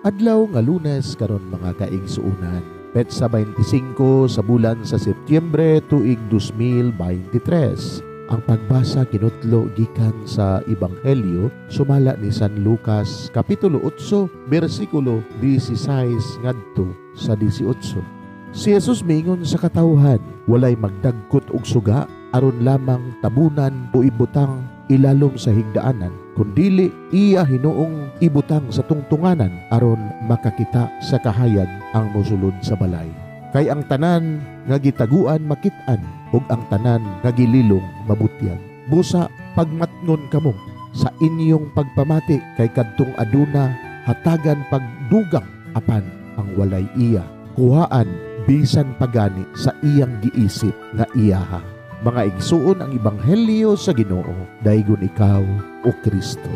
Adlaw nga Lunes karon mga kaigsuonan, petsa 25 sa bulan sa Setyembre tuig 2023. Ang pagbasa kinutlo gikan sa Ebanghelyo sumala ni San Lucas kapitulo 8 bersikulo 16 ngadto sa 18. Si Jesus miingon sa katawhan, walay magdagkot og suga aron lamang tabunan o ibutang ilalom sa higdaanan, kundili iya hinuong ibutang sa tungtunganan aron makakita sa kahayag ang mosulod sa balay. Kay ang tanan nga gitaguan makit-an, ug ang tanan nga gililong mabutyag. Busa pagmatngon kamo sa inyong pagpamati, kay kadtong aduna hatagan pagdugang, apan ang walay iya kuhaan bisan pagani sa iyang giisip nga iyaha. Mga igsuon, ang ebanghelyo sa Ginoo, daygon ikaw o Kristo.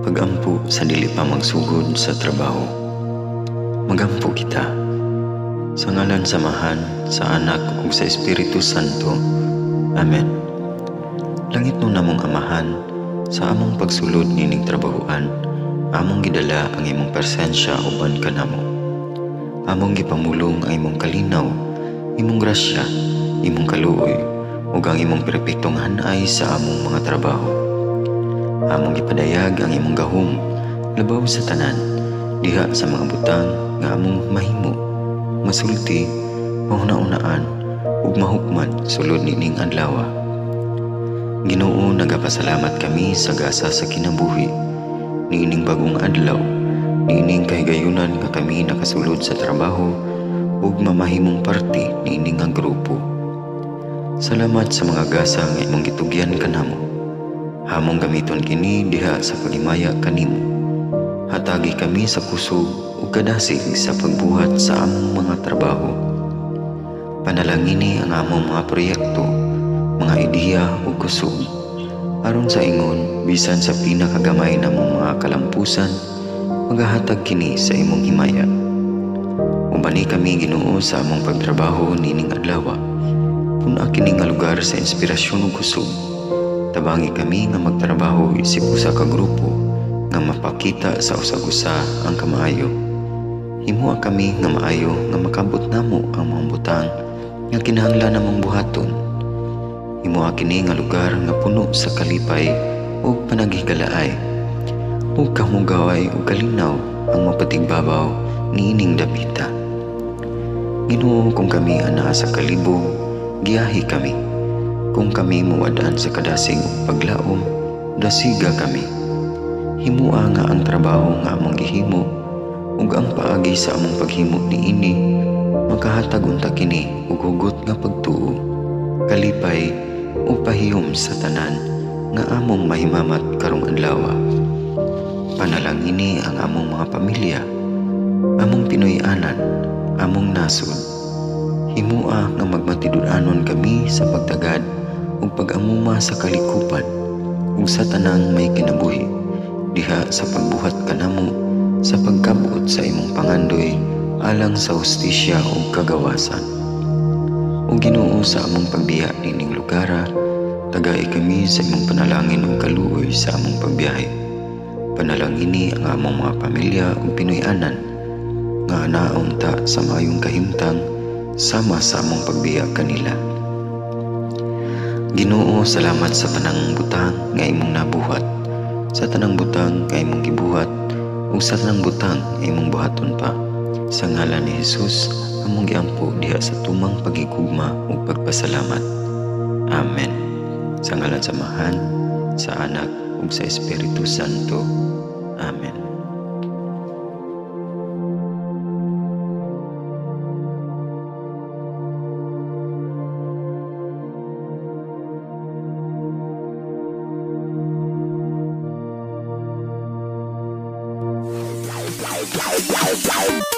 Pagampo sa dili pa magsugod sa trabaho. Magampo kita. Sa ngalan sa Amahan, sa Anak ug sa Espiritu Santo. Amen. Langit no namong Amahan, sa among pagsulod nining trabahoan, among gidala ang imong presensya uban kanamo. Among gipamulong ang imong kalinaw, imong grasya, imong kaluoy, ug ang imong perpektong hanay sa among mga trabaho. Among gipadayag ang imong gahom labaw sa tanan, diha sa mga butang nga among mahimo, masulti, mahuna-unaan ug mahukman sulod nining adlaw. Ginoo, nagapasalamat kami sa gasa sa kinabuhi niining bagong adlaw, niining kahigayunan nga kami nakasulod sa trabaho ug mamahimong parte niining nga grupo. Salamat sa mga gasa nga imong gitugyan kanamo. Hamong gamiton kini diha sa paghimaya kanimo. Hatagi kami sa kusog ug kadasig sa pagbuhat sa among mga trabaho. Panalangini ang among mga proyekto, mga ideya ug kusog, aron sa ingon bisan sa pinakagamay namong mga kalampusan, magahatag kini sa imong himaya. Ubani kami, Ginoo, sa among pagtrabaho nining adlaw. Pun-a kini nga lugar sa inspirasyon ug kusog. Tabangi kami nga magtrabaho isip usa ka grupo nga mapakita sa usag-usa ang kamaayo. Himoa kami nga maayo nga makabot namo ang mga butang nga kinahanglan namong buhaton. Himoa kini nga lugar nga puno sa kalipay ug panaghigalaay, ug kamugaway ug kalinaw ang mapatigbabaw niining dapita. Ginoo, kung kami anaa sa kalibog, giyahi kami. Kung kami muwad-an sa kadasig ug paglaom, dasiga kami. Himoa nga ang trabaho nga among gihimo ug ang paagi sa among paghimo niini makahatag unta kini og hugot nga pagtuo, kalipay ug pahiyom sa tanan nga among mahimamat karong adlaw. Panalangini ang among mga pamilya, among Pinoy-anan, among nasod. Himoa nga magmatinud-anon kami sa pagtagad ug pag-amuma sa kalikupan ug sa tanang may kinabuhi diha sa pagbuhat kanamo sa pagkabot sa imong pangandoy alang sa hustisya ug kagawasan. O Ginoo, sa among pagbiya nining lugara, tagai kami sa imong panalangin ug kaluoy sa among pagbiyahe. Panalangini ang among mga pamilya ug Pinoy-anan nga naunta sa maayong kahimtang sama sa among pagbiya kanila. Ginoo, salamat sa tanang butang nga imong nabuhat, sa tanang butang nga imong gibuhat, ug sa tanang butang nga imong buhaton pa. Sa ngalan ni Jesus, among giampo diha sa tumang pagigugma ug pagpasalamat. Amen. Sa ngalan sa Amahan, sa Anak ug sa Espiritu Santo. Amen. Bye.